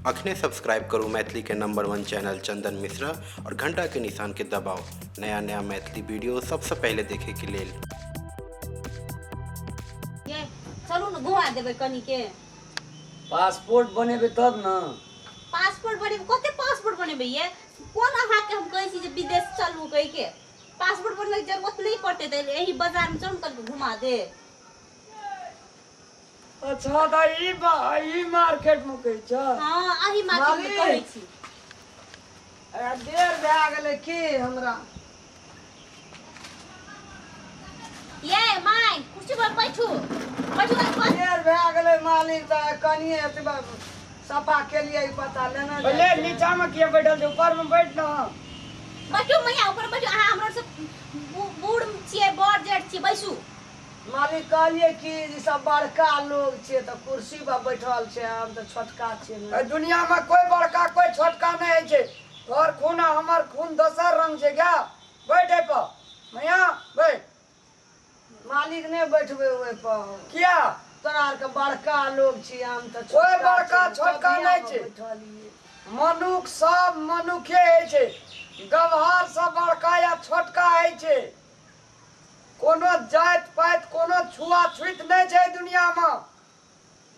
अखने सब्सक्राइब करू मैथिली के नंबर वन चैनल चंदन मिश्रा और घंटा के निशान के दबाव नया नया मैथिली वीडियो सबसे पहले देखे के लेल। ये चलू ने घुमा देबै कनी के। पासपोर्ट बनेबै तब ने। पासपोर्ट बनेबै कते पासपोर्ट बनेबै ये? कोन अहाँके हम कहै छी जे विदेश चलू कहि के? पासपोर्ट बनबै के जरूरत नहीं पड़तै तऽ एही बाजार में चलू कनी घुमा दे। अच्छा तऽ ई ई मार्केट में कहै छ? हाँ एही मार्केट में कहै छी। अरे देर भए गेलै की हमरा? ये my कुर्सी पर बैठू बैठू कनी। देर भए गेलै मालिक तऽ कनिए एतबा सफा केलियै पता लेने पहिले नीचा में किया बैठल छै? ऊपर में बैठ ना। बैठू मैया ऊपर बैठू। अहाँ हमरो से बूढ़ छियै बड़ जेठ छियै, बैसू। मालिक कहलियै कि जे सब बड़का लोग छै तऽ कुर्सी पर बैठल छै, हम तऽ छोटका छियै ने। एहि दुनिया में कोई बड़का कोई छोटका नहीं होइ छै। तोहर खून आ हमर खून दोसर रंग छै। गा बैठ एहि पर मैया बैठ। मालिक नहि बैठबै ओहि पर। किया? तोरा आरके बड़का लोग छी, हम तऽ कोई बड़का छोटका नहि छै। मनुख सब मनुखे होइ छै। व्यवहार सब बड़का या छोटका होइ छै। कोनो जाति पाति कोनो छुआछूत नहि छै दुनिया में।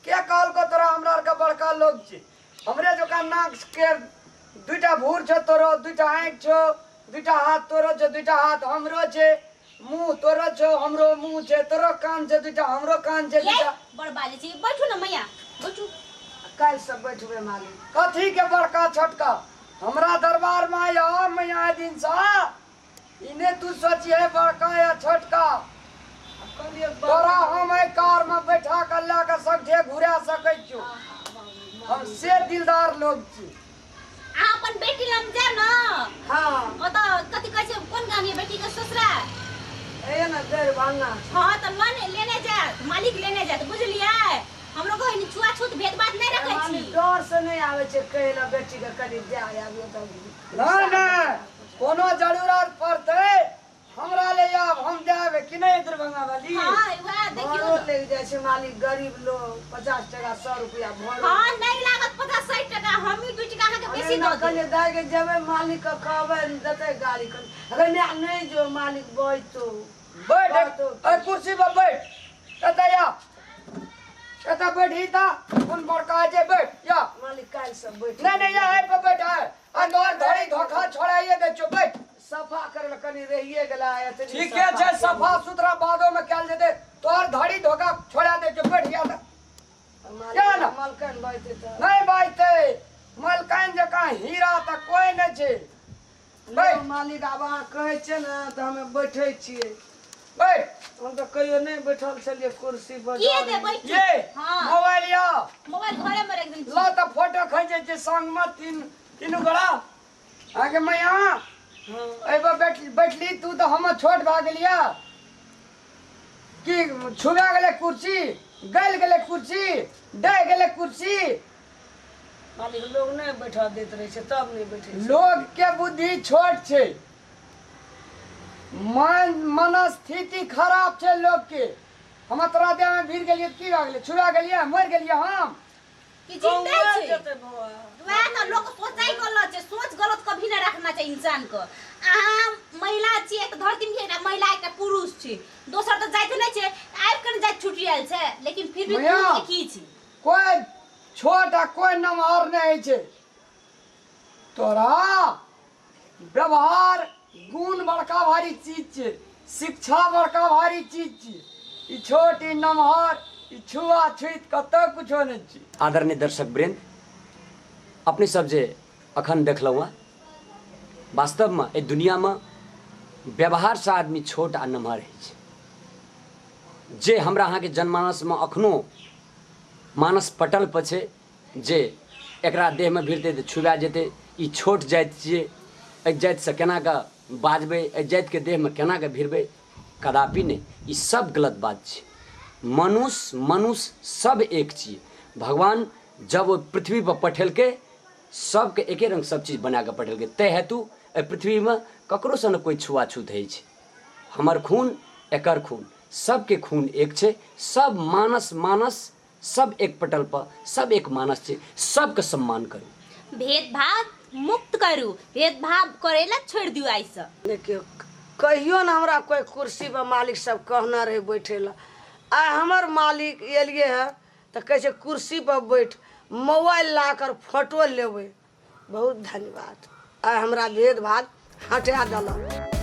के कहलको तोरा हमरा आरके बड़का लोग छी? हमरे जकाँ नाक के दुईटा भूर छौ तोरो, दुईटा आँखि छौ, दुईटा हाथ तोरो छौ, दुईटा हाथ हमरो छै, मुँह तोरो छौ हमरो मुँह छै, तोरो कान छै दुईटा हमरो कान छै दुईटा। बड़ बाजै छी, बैठू ने मैया बैठू। काल्हि से बैठबै मालिक। कथी के बड़का छोटका? हमरा दरबार में आया मैया दिन से इने तू सोचिए बड़का या छोटका। तोरा हम एहि कार में बैठा के लए के सगठे घुरा सकै छियौ। हम से दिलदार लोग छी। अहाँ अपन बेटी लग जायब ने? हाँ। ओतऽ कथी कहै छै कोन गाम ये बेटी के ससुरा? ए ने दरभंगा। हाँ तऽ लेने लेने जायत मालिक लेने जायत, बुझलियै? हमरो कहै छुआछूत भेदभाव नहि रखै छी। डर से नहि आबै छै कहै लए बेटी के कनि जाय आबियौ तऽ। नहि नहि कोनो जरूरत पड़तै हमरा ले आब हम जायब कि नहि दरभंगा वाली? हाँ वएह देखियौ। भाड़ो लागि जाइ छै मालिक, गरीब लोग 50 टका 100 रुपया भाड़ो। हाँ नहीं लागत 50-60 टका, हमही 2 टका अहाँके बेसी दऽ देब। कहलियै दाइ के जेबै मालिक के कहबै देतै गाड़ी कनि। अगर नहि जो मालिक बैठो। बैठ एहि कुर्सी पर बैठ। कतऽ या कतऽ बैठही तऽ कोन बड़का छै बैठ या। मालिक काल्हि से बैठ। नहीं नहीं या एहि पर बैठ है। आ तोहर धड़ी धोखा छोड़ाइए दै छियौ बैठ। सफा करे लए कनि रहिए गेला। ठीके छै सफा सुथरा बादो में कयल जेतै। तोहर धड़ी धोखा छोड़ा दै छियौ बैठ या तऽ। मलकान बाजतै तऽ नहि बाजतै। मलकान जकाँ हीरा तऽ कोइ नहि छै। बैठ मालिक। आब अहाँ कहै छियै ने तऽ हमे बैठै छियै। बैठ। हम तऽ कहियो नहि बैठल छलियै कुर्सी पर। ये मोबाइल या मोबाइल घरे में रख दै छी। ल तऽ फोटो खींचै छी संग में तीनू गोरा। अहाँके मैया एहि पर बैठली तू तऽ हम छोट भए गेलियै कि छुबा गेलै कुर्सी, गलि गेलै कुर्सी, डहि गेलै कुर्सी। मालिक लोग नहि बैठऽ दैत रहै छै तब नहि बैठै छै। लोग के बुद्धि छोट छै, मन मनस्थिति खराब छै लोग के। हम तोरा देह में भीड़ गेलियै की भए गेलै? छुआ गेलियै मरि गेलियै हम कि जिंदा छै। वएह तऽ लोक सोचै गलत छै। सोच गलत कभी नहि रखना चाही इंसान के। अहाँ महिला छियै तऽ धरती में एकटा महिला एकटा पुरुष छै, दोसर तऽ जाति नहि छै, आबि कऽ जाति छुटि आयल छै, लेकिन फिर भी एक ही छै। कोई छोट आ कोई नमहर नहि होइ छै। तोरा व्यवहार गुण बड़का भारी चीज छै, शिक्षा बड़का भारी चीज छै। ई छोट ई नमहर ई छुआ छूत कतऽ कुछो नहि छै। आदरणीय दर्शक वृंद, अपने सब जे अखन देखलहुँ हँ, वास्तवमे एहि दुनियामे व्यवहारसँ आदमी छोट आ नमहर होइ छै। जे हमरा अहाँके जनमानसमे अखनो मानस पटल पर छै जे एकरा देहमे भिड़तै तऽ छुबा जेतै, ई छोट जाति छियै, एहि जातिसँ केना कऽ बाजबै, एहि जातिके देहमे केना कऽ भिड़बै, कदापि नहि। ई सब गलत बात छै। मनुष्य मनुष्य सब एक छियै। भगवान जब ओहि पृथ्वी पर पठेलकै सबके एके रंग सब चीज बना कऽ पठेलकै, ताहि हेतु एहि पृथ्वीमे ककरोसँ ने कोइ छुआछूत होइ छै। हमर खून एकर खून सबके खून एक छै, सब मानस मानस सब एक पटल पर, सब एक मानस छै, सबके सम्मान करू। भेदभाव मुक्त करू, भेदभाव करै ला छोड़ि दियौ आइसँ। देखियौ, कहियो ने हमरा कोइ कुर्सी पर मालिक सब कहने रहै बैठे ला। आइ हमर मालिक एलियै हँ तऽ कहै छै कुर्सी पर बैठ, मोबाइल ला कर फोटो लेबै। बहुत धन्यवाद, आइ हमरा भेदभाव हटा देलक।